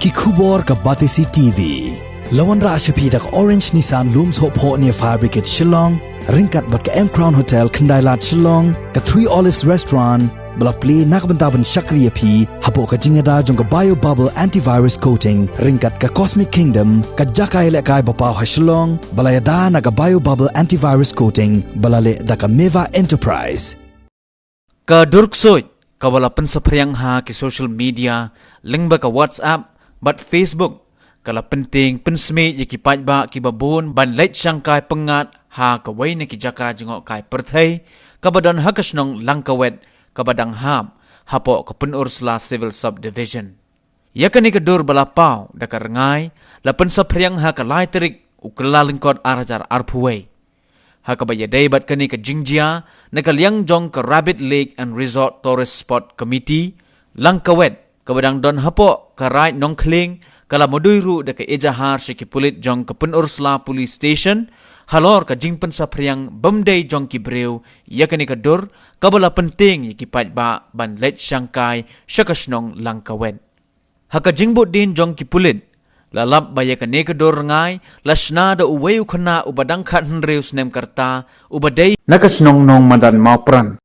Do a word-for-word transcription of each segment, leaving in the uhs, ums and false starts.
Ki khubor ka Batesi T V. La wanrah sha phi da ka Orange Nissan Lum Sohphoh near Fire Brigade Shillong, ryngkat bad ka M Crown Hotel Khyndailad Shillong, ka Three Olives Restaurant, ba la plie na ka bynta ban shakri ïa phi hapoh ka jingïada jong ka Bio Bubble Antivirus Coating, ryngkat ka Cosmic Kingdom, ka jaka ïalehkai ba paw ha Shillong, ba la ïada na ka Bio Bubble Antivirus Coating, ba la leh da ka Meva Enterprise. Ka dur ksuid kaba la pynsaphriang ha ki social media lyngba ka WhatsApp bad Facebook ka la pyntieng pynsmiej ïa ki paidbah kiba bun ban leit shangkai pyngngad ha kawei na ki jaka jngohkai pyrthei kaba don ha ka shnong Langkawet kaba dang hap hapoh ka Pynursla Civil Subdivision. Ïa kane ka dur ba la paw da ka rngai la pynsaphriang ha ka lai tarik u Kyllalyngkot ar hajar arphew wei. Ha kaba ïadei bad kane ka jingjia na ka liang jong ka Rabbit Lake and Resort Tourist Spot Committee Langkawet kaba dang don hapoh ka Raid Nongkhlieng ka la mudui ruh da ka ejahar sha ki pulit jong ka Pynursla Police Station halor ka jingpynsaphriang bym dei jong ki briew ïa kane ka dur kaba la pyntieng ïa ki paidbah ban leit shangkai sha ka shnong Langkawet. Ha ka jingbuddien jong ki pulit la lap ba ïa kane ka dur rngai la shna da uwei u khynnah uba dang khathynriew snem ka rta uba dei na ka shnong Nongmadan Mawpran.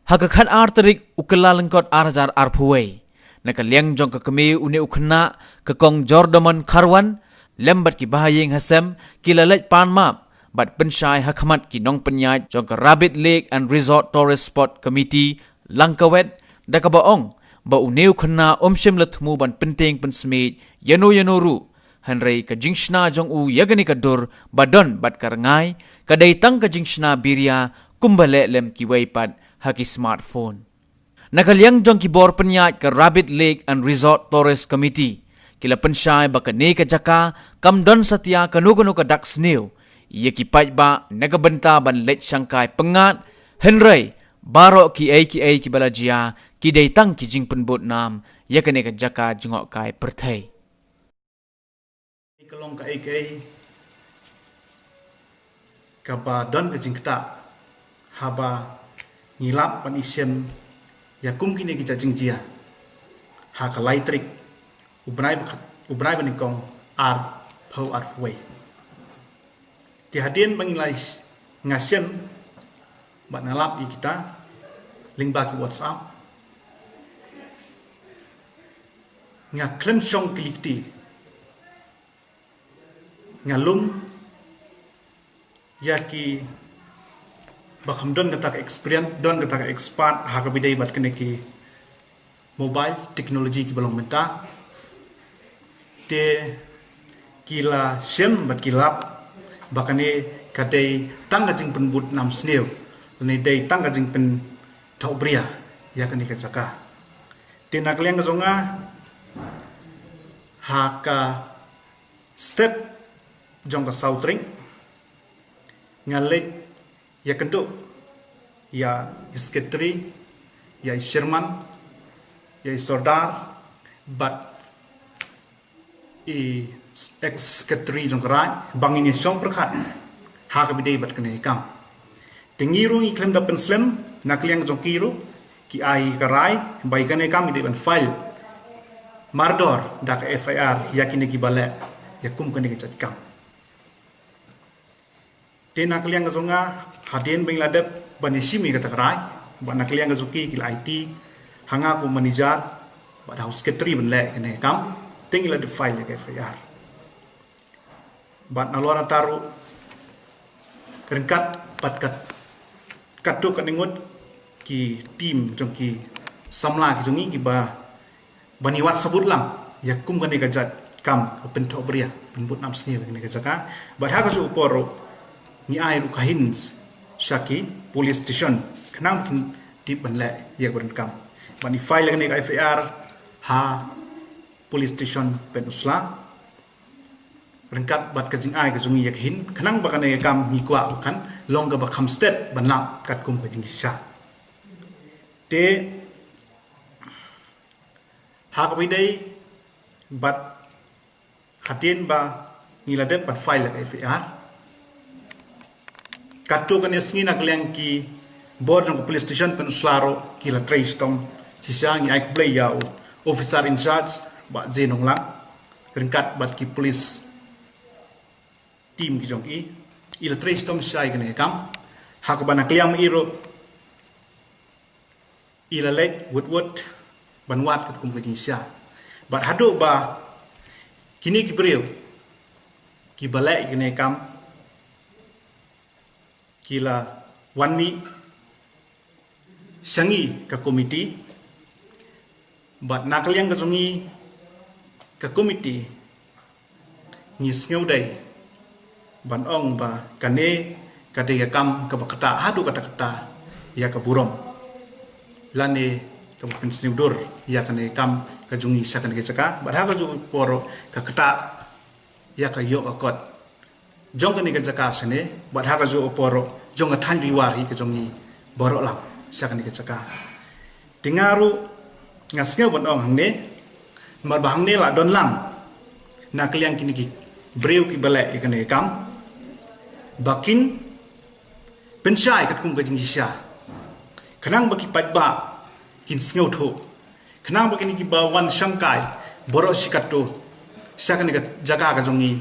Ha ka khatar tarik u Kyllalyngkot ar hajar arphew wei na ka liang jong ka kmie une u khynnah ka Kong Jordamon Kharwan lem bad ki bahaïing hasem ki la leit pan map bad pynshai ha khmat ki nongpynïaid jong ka Rabbit Lake and Resort Tourist Spot Committee Langkawet da kaba ong ba une u khynnah um shym la thmu ban pyntieng pynsmiej ïano ïano ruh, hynrei ka jingshna jong u ïa kane ka dur ba don bad ka rngai ka dei tang ka jingshna biria kumba leh lem kiwei pat ha ki smartphone. Na ka liang jong ki bor pynïaid ka Rabbit Lake and Resort Tourist Committee ki la pynshai ba kane ka jaka kam don satia kano kano ka dak sniew ïa ki paidbah na ka bynta ban leit shangkai pyngngad, hynrei baroh kiei kiei kiba la jia ki dei tang ki jingpynbud nam ïa kane ka jaka jngohkai pyrthei. Ka long kaei kaei kaba don ka jingktah haba ngi lap ban ïashem ïa kum kine ki jait jingjia ha ka lai tarik u bnai ba khat, u bnai ba nyngkong arphew arphew wei. Te hadien ba ngi la ïa nga shem bad nga lap ïa kita lyngba ki WhatsApp, nga khlem shong kylli kti, nga lum ïa kiba kham don kata ka experience, don kata ka expert ha kaba ïadei bad kine ki mobile technology kiba long mynta. Te ki la shem bad ki lap ba kane ka dei tang ka jingpynbud nam sniew lane dei tang ka jingpynthohbria ïa kane ka jaka. Te na ka liang ka jong nga ha ka step jong ka South Ring nga leit ïakynduh ïa i secretary, ïa i chairman, ïa i sordar bad i ex secretary jong ka raid ba ngin ïashong pyrkhat ha kaba ïadei bad kane ka kam. Te ngi ruh ngi khlem da pynslem na ka liang jong ki ruh ki ai ka rai ba ïa kane ka kam ngi dei ban file mardor da ka F I R ïa kine kiba leh ïa kum kane ka jait kam. Te na ka liang ka jong nga hadien ba ngi la dep ban ïashim ïa kata ka rai bad na ka liang ka jong ki ki la aiti ha nga kum manager bad ha u secretary ban leh ïa kane ka kam, te ngi la dep file ïa ka F I R. Bad nalor nangta ruh ryngkat bad kat katto katne ngut ki team jong ki samla ki jong ngi kiba ban ïawad sabut lang ïa kum kane ka jait kam ka pynthohbria pynbud nam sniew ïa kane ka jaka. Bad ha kajuh ka por ruh ngi ai ruh ka hints sha ki police station khnang ba kin tip ban leh ïa kaba donkam. Bad ngi file ïa kane ka F I R ha police station Pynursla ryngkat bad ka jingai ka jong ngi ïa ka hin khnang ba kane ka kam ngi kwah ba kan long kaba kham stet ban lap katkum ka jingshisha. Te ha kaba ïadei bad hadien ba ngi la dep ban file ïa ka F I R, katto katne sngi na ka liang ki bor jong ka police station Pynursla ruh ki la trei shitom. Shisha ngi ai khublei ïa u officer in charge Bah J Nonglang ryngkat bad ki police team ki jong ki, i la trei shitom shisha ïa kane ka kam. Ha kaba na ka liang i ruh i la leit wut wut ban wad katkum ka jingshisha. Bad haduh ba kine ki briew kiba leh ïa kane ka kam ki la wan mih sha ngi ka komiti, bad na ka liang ka jong ngi ka komiti ngi sngewdei ban ong ba kane ka dei ka kam kaba ktah haduh katta katta ïa ka burom lane kaba pynsngewdur ïa kane ka kam ka jong ngi sha kane ka jaka. Bad ha kajuh ka por ka ktah ïa ka ïoh ka kot jong kane ka jaka shane, bad ha kajuh ka por jong ka thaiñ Ri War hi ka jong ngi baroh lang sha kane ka jaka. Te nga ruh nga sngew ban ong hangne, namar ba hangne la don lang na ka liang kine ki briew kiba leh ïa kane ka kam ba kin pynshai katkum ka jingshisha, khnang ba ki paidbah kin sngewthuh, khnang ba kine kiba wan shongkai baroh shi katto sha kane ka jaka ka jong ngi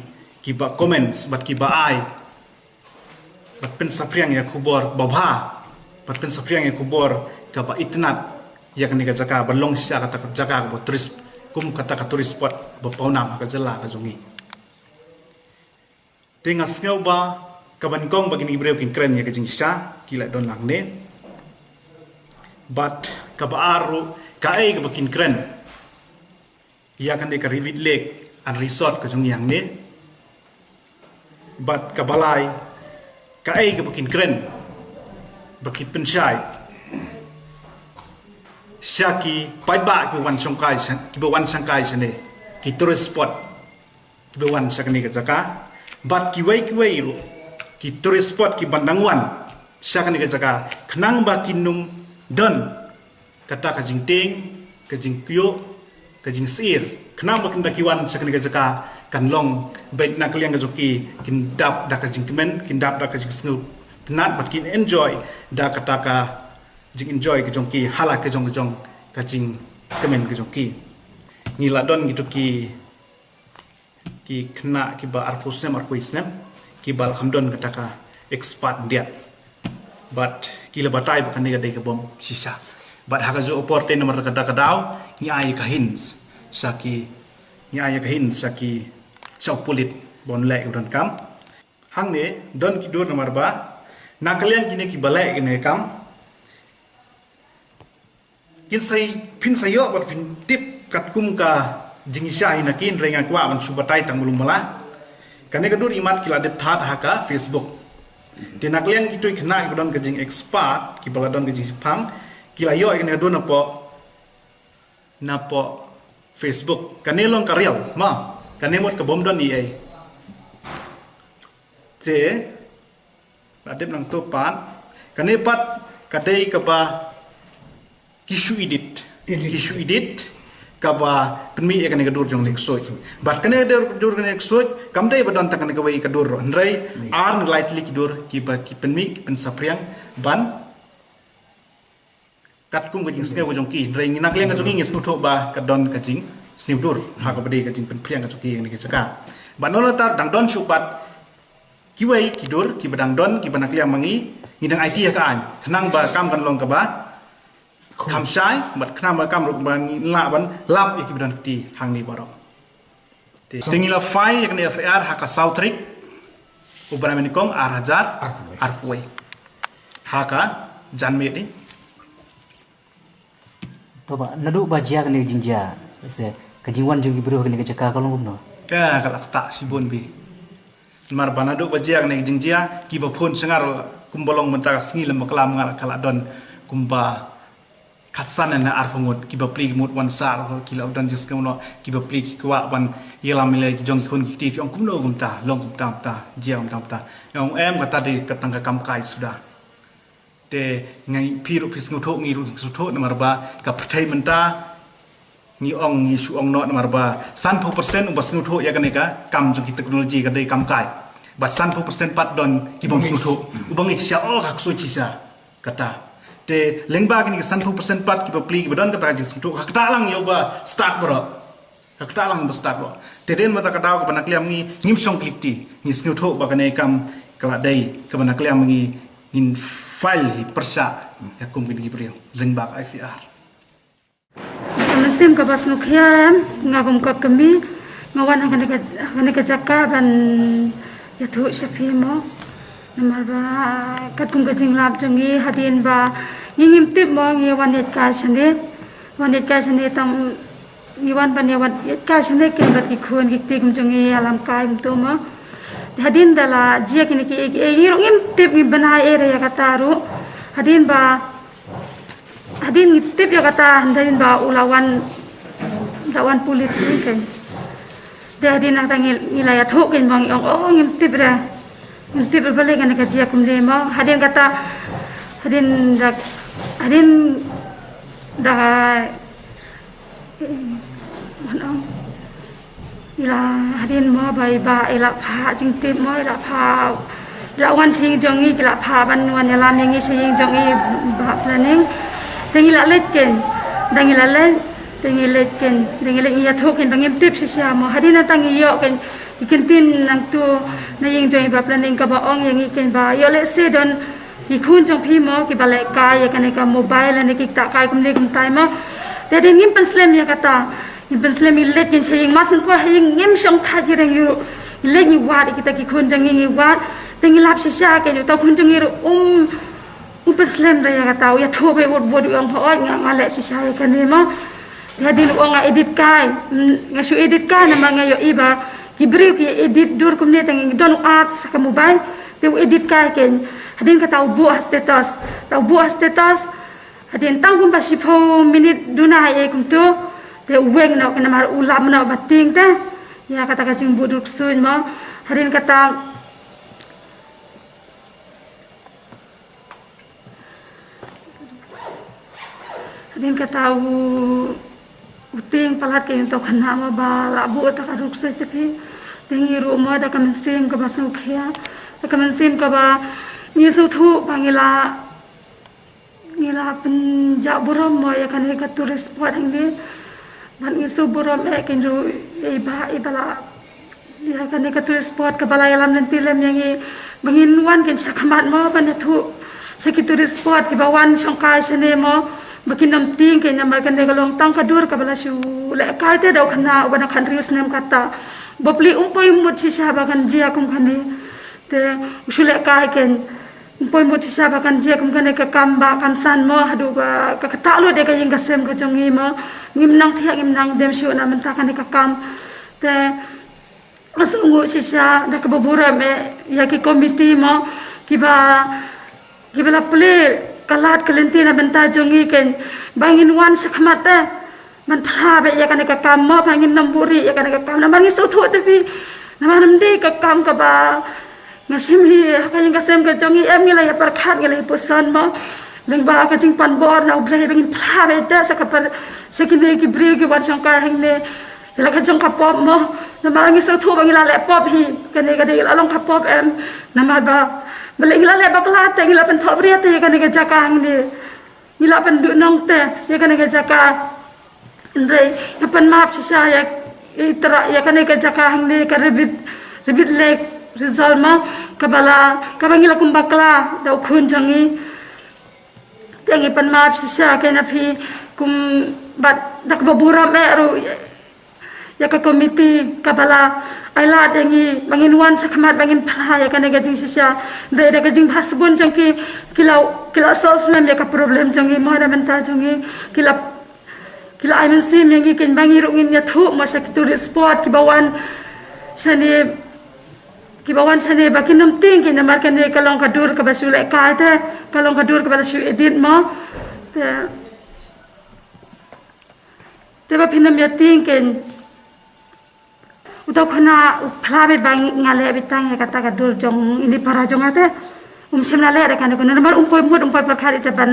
kiba comments bad kiba ai bad pynsaphriang ïa ka khubor babha, bad pynsaphriang ïa ka khubor kaba itynnad ïa kane ka jaka ba long shisha kata ka jaka kaba tourist, kum kata ka tourist spot ba pawnam ha ka jylla ka jong ngi. Te nga sngew ba kaba nyngkong ba kine ki briew kin kren ïa ka jingshisha ki la don lang ne. Bad kaba ar ruh kaei kaba kin kren ïa kane ka Rivit Lake and Resort ka jong ngi hangne. Bad kaba lai kaei kaba kin kren ba kin pynshai sha ki paidbah kiba wan shongkai sha, kiba wan shongkai shane, ki tourist spot kiba wan sha kane ka jaka, bad kiwei kiwei ruh ki tourist spot kiba dang wan sha kane ka jaka, khnang ba kin ym don kata ka jingtieng, ka jingkyiuh, ka jingsyier, khnang ba kin da ki wan sha kane ka jaka kan long beit na ka liang ka jong ki kin dap da ka jingkmen, kin dap da ka jingsngewtynnad bad kin enjoy da kata ka jingenjoy ka jong ki ha la ka jong ka jong ka jingkmen ka jong ki. Ngi la don kito ki ki khynnah kiba arphew snem, arphew snem, kiba la kham don kata ka expat khyndiat. Bad ki la batai ba kane ka dei ka bym shisha. Bad ha kajuh ka por te namar kata ka daw ngi ai ka hints sha ki, ngi ai ka hints sha ki, sha u pulit ba un leh ïa u donkam. Hangne don ki dur namar ba na ka liang kine kiba leh ïa kane ka kam kin sa, phin sa ïoh bad phin tip katkum ka jingshisha hi na ki, hynrei nga kwah ban shu batai tang malu mala. Kane ka dur imat ki la dep thad ha ka Facebook. Te na ka liang kito ki khynnah kiba don ka jingexpat, kiba la don ka jingshemphang, ki la ïoh ïa kane ka dur napoh, napoh Facebook. Kane long ka real ma, kane mut ka bym don ei ei. Te la dep nangto pat, kane pat ka dei kaba ki shu edit. Edit. Ki shu edit kaba pynmih ïa kane ka dur jong u ksuid. Bad kane ka dur, dur kane u ksuid kam dei ba don tang kane kawei ka dur, hynrei ar ne lai tylli ki dur kiba ki pynmih, ki pynsaphriang ban katkum ka jingsngew ka jong ki, hynrei ngi na ka liang ka jong ngi ngi sngewthuh ba ka don ka jingsngew dur ha kaba dei ka jingpynphriang ka jong ki ha kane ka jaka. Bad nalor ta dang don shuh pat kiwei ki dur kiba dang don, kiba na ka liang ma ngi ngi dang aiti ha ka aiñ, khnang ba kam kan long kaba kham shai, bad khnang ba kam ruh ba ngi lah ban lap ïa kiba don kti hangne baroh. Te, te ngi la file ïa kane ka F I R ha ka saw tarik u bnai mynnyngkong ar hajar arphew wei. Ha ka janmiet dei. To ba naduh ba jia kane ka jingjia, se ka jingwan jong ki briew ha kane ka jaka ka long kumno? Ka, ka la ktah shibun bi. Namar ba naduh ba jia kane ka jingjia, kiba phone sha nga ruh kumba long mynta ka sngi lem bakla ma nga ka la don kumba khatsan ne arphew ngut, kiba plie ki mut wan sah, ki la don jingsngew noh, kiba plie ki kwah ban ïalam ïaleh ki jong ki khun ki kti, ki ong kumno kumta, long kumta kumta, jia kumta kumta. Nga ong em, kata dei ka tang ka kam kai suda. Te ngi, phi ruh phi sngewthuh, ngi ruh ngi sngewthuh, namar ba ka pyrthei mynta ngi ong, ngi shu ong noh namar ba sanphew percent uba sngewthuh ïa kane ka kam jong ki technology ka dei kam kai. Bad sanphew percent pat don ki bym sngewthuh. Uba ngi shisha, oh, ka ksuid shisha. Kata. Te lyngba kine ki sanphew percent pat kiba plie kiba don kata ka jingsngewthuh, ka kata lang ïa uba start baroh. Ka kata lang ba stad ba. Te dei ma ta ka daw kaba na khlem ngi ngim shong klik ti. Ngi sngewthuh ba kane kam ka la dei kaba na khlem ngi ngin file hi pyrshah ïa kum kine ki briew lyngba ka F I R. Ka mynsiem kaba sngewkhia em, nga kum ka kmie, nga wan ha kane ka, ha kane ka jaka ban ïathuh sha phi mo. Namar ba katkum ka jinglap jong ngi hadien ba ngi ngim tip mo ngi wan ïaid kai shane. Wan ïaid kai shane tang ngi wan ban ïa wan ïaid kai shane kin bad ki khun ki kti kum jong ngi ïalam kai kumto mo. Hadien da la jia kine ki, ki, ngi ruh ngim tip ngi bnai eh ïa kata ruh. Hadien ba Hadien ngi tip ïa kata, hadien ba u la wan, la wan pulit sini kan. Te hadien nangta ngi, ngi la ïathuh kan ba ngi ong, oh, ngim tip re. Ngim tip re balei kane ka jia kumne mo. Hadien kata, hadien da, hadien da, I la hadien mo ba i Bah i la phah jingtip mo, i la phah, i la wan sha ïing jong ngi, ki la phah ban wan ïalam ïa ngi sha ïing jong i Bah Planning. Te ngi la leit ken, da ngi la leit, te ngi leit ken, da ngi leit ngi ïathuh ken ba ngim tip shisha mo. Hadien nangta ngi ïoh ken, ki kyntien nangtu na ïing jong i Bah Planning kaba ong ïa ngi ken ba ïoh lehse don ki khun jong phi mo kiba leh kai ïa kane ka mobile ne ki kata kai kumne kumtai mo. Te hadien ngim pynslem ïa kata. Ngim pynslem, ngi leit ngin sha ïing, mar syn poi ha ïing ngim shong thait hi reng ïa ruh. Ngi leit ngi wad ïa kita ki khun jong ngi, ngi wad. Te ngi lap shisha kein uta u khun jong ngi ruh um, um pynslem da ïa kata, u ïathuh ba wad wad u ong hooid nga, nga leh shisha ïa kane mo. Te hadien u ong nga edit kai, mm, nga shu edit kai namar nga ïohi ba ki briew ki edit dur kumne te ngi don u apps ha ka mobile. Te u edit kai kein. Hadien kata u buh ha status. Te u buh ha status. Hadien tang kumba shiphew minit duna ha ei kumto. Te u weng noh kein namar u lap noh ba tieng te. Ïa kata ka jingbuh dur ksuid mo. Hadien kata, hadien kata u, u tieng palat kein uta u khynnah mo ba la buh ta ka dur ksuid te phi. Te ngi ruh mo da ka mynsiem kaba sngewkhia. Da ka mynsiem kaba ngi sngewthuh ba ngi la Ngi la pynjah burom mo ïa kane ka tourist spot hangne. Bad ngi sngewburom eh kein ruh ïa i Bah i ba la ïa kane ka tourist spot kaba la ïalam lynti lem ïa ngi ba ngin wan kein sha khmat mo ban ïathuh sha ki tourist spot kiba wan shong kai shane mo ba kin ym tieng kein namar kane ka long tang ka dur kaba la shu leh kai te da u khynnah uba dang khathynriew snem kata. Bapli um poi mut shisha ba kan jia kum kane. Te u shu leh kai kein. Poi mut shisha ba kan jia kum kane ka kam ba kam san mo haduh ba ka ktah lut ïa ka ïing ka sem ka jong ngi mo. Ngim nang thiah ngim nang dem shuh na mynta kane ka kam. Te nga sngewnguh shisha da kaba burom eh ïa ki komiti mo kiba, kiba la plie ka lad ka lynti na bynta jong ngi kein ba ngin wan sha khmat te. Ban phla beit ïa kane ka kam mo ba ngin ym buhrieh ïa kane ka kam namar ngi sngewthuh te phi. Namar ym dei ka kam kaba nga shim hi ha ka ïing ka sem ka jong ngi em ngi la ïa pyrkhat ngi la ïa puson mo. Lyngba ka jingpan bor na U Blei ba ngin phla beit te sha ka par sha kine ki briew ki wan shong kai hangne. Ïa la ka jong ka pop mo. Namar ngi sngewthuh ba ngi la leh pop hi. Kane ka dei la long ka pop em. Namar ba balei ngi la leh bakla te ngi la pynthoh bria te ïa kane ka jaka hangne. Ngi la pynduh nongte ïa kane ka jaka. Hynrei nga pan map shisha ïa i Trai ïa kane ka jaka hangne ka Rabbit, Rabbit Lake Resort mo kaba la, kaba ngi la kum bakla da u khun jong ngi. Te ngi pan map shisha kein na phi kum bad da kaba burom eh ruh ïa ka komiti kaba la ai lad ïa ngi ba ngin wan sha khmat ba ngin phla ïa kane ka jingshisha. Dei da ka jingbha sbun jong ki ki la, ki la solve lem ïa ka problem jong ngi mo na bynta jong ngi ki la, ki la ai mynsiem ïa ngi kein ba ngi ruh ngin ïathuh mo sha ki tourist spot kiba wan shane, kiba wan shane ba kin ym tieng kein namar kane ka long ka dur kaba shu leh kai te ka long ka dur kaba la shu edit mo. Te Te ba phin ym ïa tieng kein. Uta u khynnah u phla beit ba nga leh beit tang ïa kata ka dur jong ine i para jong nga te. Um shym la leh re kane kano namar um poi mut um poi pyrkhat ite ban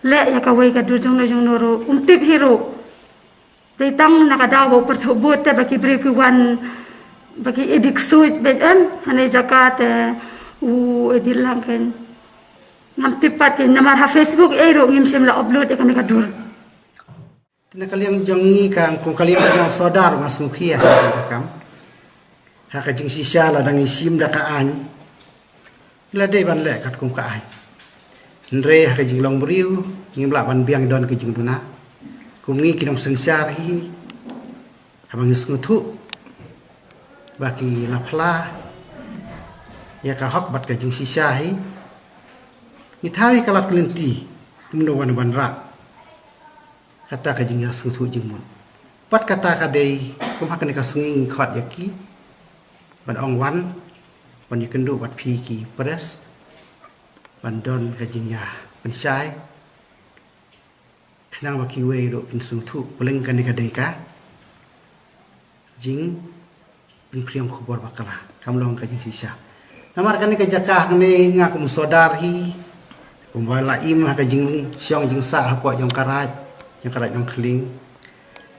leh ïa kawei ka dur jong no jong no ruh um tip hi ruh. Dei tang na ka daw ba u pyrthuh bud te ba ki briew ki wan ba ki edit ksuid beit em hane jaka te u edit lang kein. Ngam tip pat kein namar ha Facebook ei ruh ngim shym la upload ïa kane ka dur. Te na ka liang jong ngi ka kum ka liang jong sordar nga sngewkhia ha ka kam. Ha ka jingshisha lada ngi shim da ka aiñ, ngi la dei ban leh katkum ka aiñ. Hynrei ha ka jinglong briew ngim lah ban biang, don ka jingduna. Kum ngi ki nongsynshar hi, haba ngi sngewthuh ba ki la phla ïa ka hok bad ka jingshisha hi, ngi thaw ïa ka lad ka lynti kumno ban wanrah. Kata ka jingïasngewthuh jingmut. Pat kata ka dei kum ha kane ka sngi ngi khot ïa ki ban ong wan, ban ïakynduh bad phi ki press, ban don ka jingïapynshai, khnang ba kiwei ruh kin sngewthuh, pyrshang kane ka dei ka jingpynphriang khubor bakla, kam long ka jingshisha. Namar kane ka jaka hangne nga kum sordar hi, kumba la im ha ka jingshong jingsah hapoh jong ka raid, jong ka raid Nongkhlieng.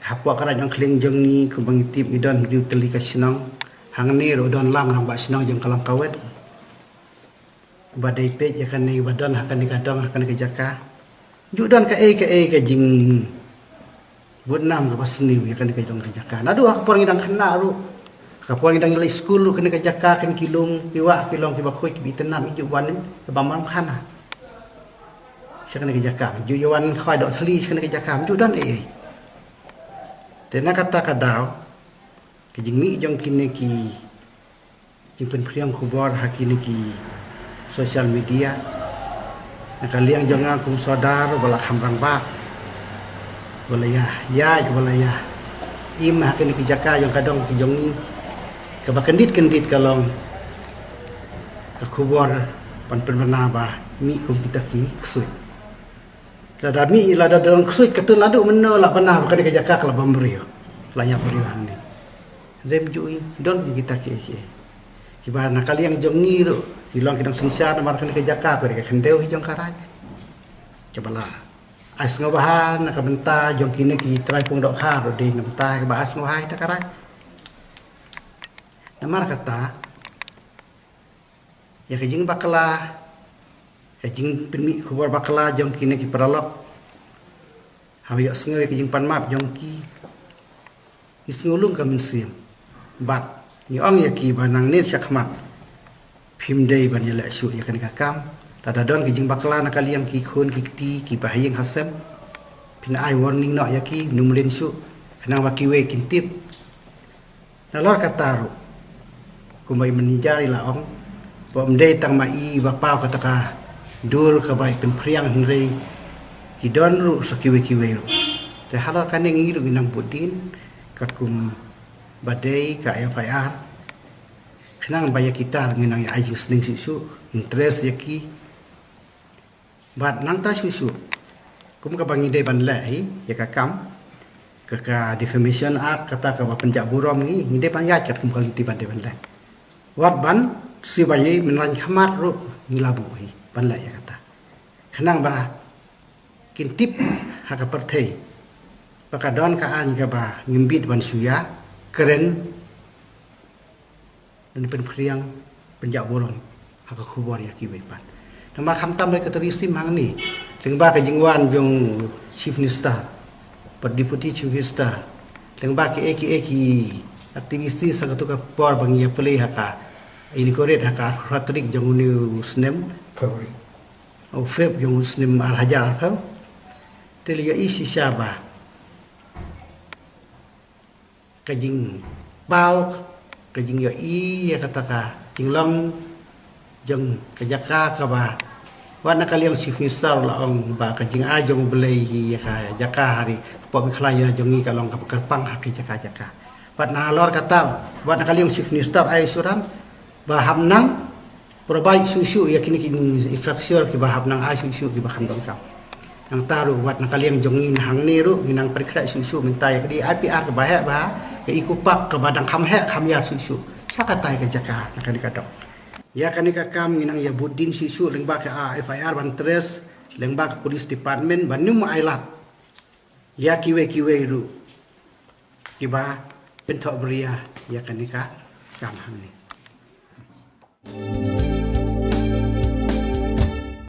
Hapoh ka raid Nongkhlieng jong ngi kumba ngi tip ngi don hynriew tylli ka shnong. Hangne ruh don lang rangbah shnong jong ka Langkawet. Ba dei peit ïa kane ba don ha kane ka dong, ha kane ka jaka. Ju don kaei kaei ka jingbun nam kaba sniew ïa kane ka dong ka jaka. Naduh ha ka por ngi dang khynnah ruh, ha ka por ngi dang leit skul ruh, kane ka jaka kan ki lum, ki wah ki long kiba khuid kiba itynnad, ngi ju wan kaba mam khana sha kane ka jaka. Ju ïa wan khwai doh thli sha kane ka jaka, ju don ei ei. Te na kata ka daw, ka jingmih jong kine ki jingpynphriang khubor ha kine ki social media, na ka liang jong nga kum sordar ba la kham rangbah, ba la ïa ïaid, ba la ïa im ha kine ki jaka jong ka dong ki jong ngi, kaba kyndit kyndit ka long ka khubor ban pynbna ba mih kum kita ki ksuid. Lada mih, lada don ksuid, katno naduh mynno la bna ba kane ka jaka ka la bam briew, la ïap briew hangne. Rem ju i don kita ki, ki, kiba na ka liang jong ngi ruh ki long ki nongsynshar namar kane ka jaka ka dei ka khyndew hi jong ka raid. Kaba la ai sngewbha na ka bynta jong kine ki trai pung dohkha ruh, dei na bynta kaba ai sngewbha ïa ka raid. Namar kata, ïa ka jingbakla, ka jingpynmih khubor bakla jong kine ki paralok, haba ïohsngew ïa ka jingpanmap jong ki, ngi sngew lung ka mynsiem. Bad ngi ong ïa ki ba nangne shakhmat phim dei ban ïaleh shuh ïa kane ka kam. Lada don ka jingbakla na ka liang ki khun ki kti kiba ha ïing ha sem, phin ai warning noh ïa ki, ym lynti shuh, khnang ba kiwei kin tip. Nalor kata ruh, kumba i manager i la ong, ba ym dei tang ma i ba paw kata ka dur kaba i pynphriang, hynrei ki don ruh sa kiwei kiwei ruh. Te halor kane ngi ruh ngi nang bud dien katkum ba dei ka F I R, khnang ba ïa kita ngi nang ïa ai jingsneng shuh shuh, interest ïa ki. Bad nangta shuh shuh, kum kaba ngi dei ban leh hi ïa ka kam ka, ka Defamation Act, kata kaba pynjah burom ngi, ngi dei ban ïaid katkum ka lynti ba dei ban leh. Wat ban siew ba ïa mynrain khmat ruh ngi la buh hi ban leh ïa kata, khnang ba kin tip ha ka pyrthei ba ka don ka aiñ kaba ngim bit ban shu ïa kren, ban pynphriang, pynjah burom ha ka khubor ïa kiwei pat. Namar khamtam da ka terrorism hangne, lyngba ka jingwan jong Chief Minister bad Deputy Chief Minister, lyngba kiei kiei ki activities ha kato ka por ba ngi ïa plie ha ka inaugurate ha ka arphew tarik jong une u snem February, u Feb jong u snem ar hajar arphew. Te la ïohi shisha ba ka jingpaw, ka jingïohi ïa kata ka jinglong jong ka jaka kaba, wat na ka liang Chief Minister la ong ba ka jingai jong U Blei hi ïa ka jaka ha ri Pohmyntdu jong ngi ka long kaba kyrpang ha ki jaka jaka. Bad nalor kata, wat na ka liang Chief Minister ai assurance ba hap nang provide shuh shuh ïa kine ki infrastructure kiba hap nang ai shuh shuh kiba kham donkam. Nangta ruh wat na ka liang jong ngi na hangne ruh ngi nang pynkhreh shuh shuh mynta ïa ka D I P R kaba heh bha, ka Eco Park kaba dang kham heh kham ïar shuh shuh. Sa kata ïa ka jaka na kane ka dong. Ïa kane ka kam ngi nang ïa bud dien shuh shuh lyngba ka, ah, F I R ban trace, lyngba ka Police Department ban ym ailad ïa kiwei kiwei ruh kiba pynthohbria ïa kane ka kam hangne.